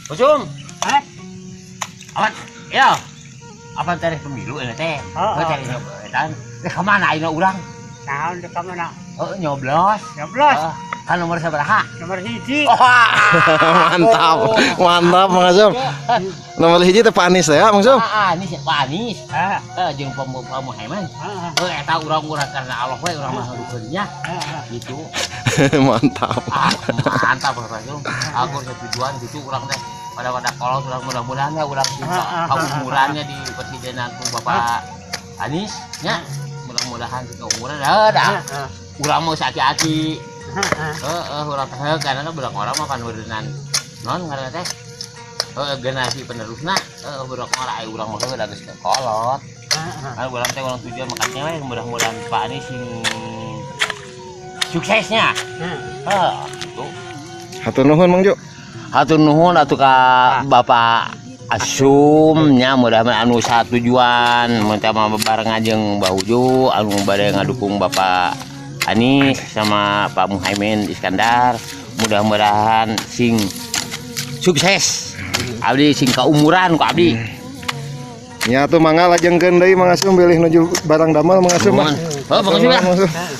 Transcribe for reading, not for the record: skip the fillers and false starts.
Usum. Eh? Awan, ya. Apa tarikh pemilu ini teh? Oh, Oh, tarikh eta. Eh, kemana ayeuna urang? Naon dek ka mana? Oh, nyoblos. Nyoblos. Oh, kan nomor sabaraha? Nomor 1. Oh, Mantap, mantap, Mang Asum. Nomor 1 teh Pak Anies ya, Mang Asum. Ah, Anies, Pak Anies. Ah, Eh, jeung Pak Pak Muhaimin. ah, Eh, eta urang-urang karena Allah we urang mah dukun nya. ah, Gitu. Mantap. Ah, mantap, Pak Asum. Aku setujuan gitu urang teh. Pada pada kolot urang mudah-mudahan ya urang kaumurannya di presidenan ku Bapak Anies nya. Mudah-mudahan sih kaumuran dah. Dah. Ah, Urang mau aki-aki. ah, Heeh, urang teh karena budak orang mah kan urunan non ngaranna teh. Heeh, generasi penerusna, heeh, budak ora aya urang mah udah geus kolot. Ah, Kan urang teh urang tujuan makanya we mudah-mudahan Pak Anies sing suksesnya. Ah. Heeh, gitu. Hatur nuhun, Mang Ju. Hatur nuhun atuh ka Bapak Asum nya, mudah-mudahan anu satujuan mun teh mah barengan jeung Bah Uju anu bade ngadukung Bapak Anies sama Pak Muhaimin Iskandar, mudah-mudahan sing sukses, abdi sing kaumuran ku abdi. Nya atuh, mangga lajengkeun deui, Mang Asum, bilih nuju barang damel Mang Asum mah. Nuhun. Oh, Mang Asum ya. Mang Asum. Ah.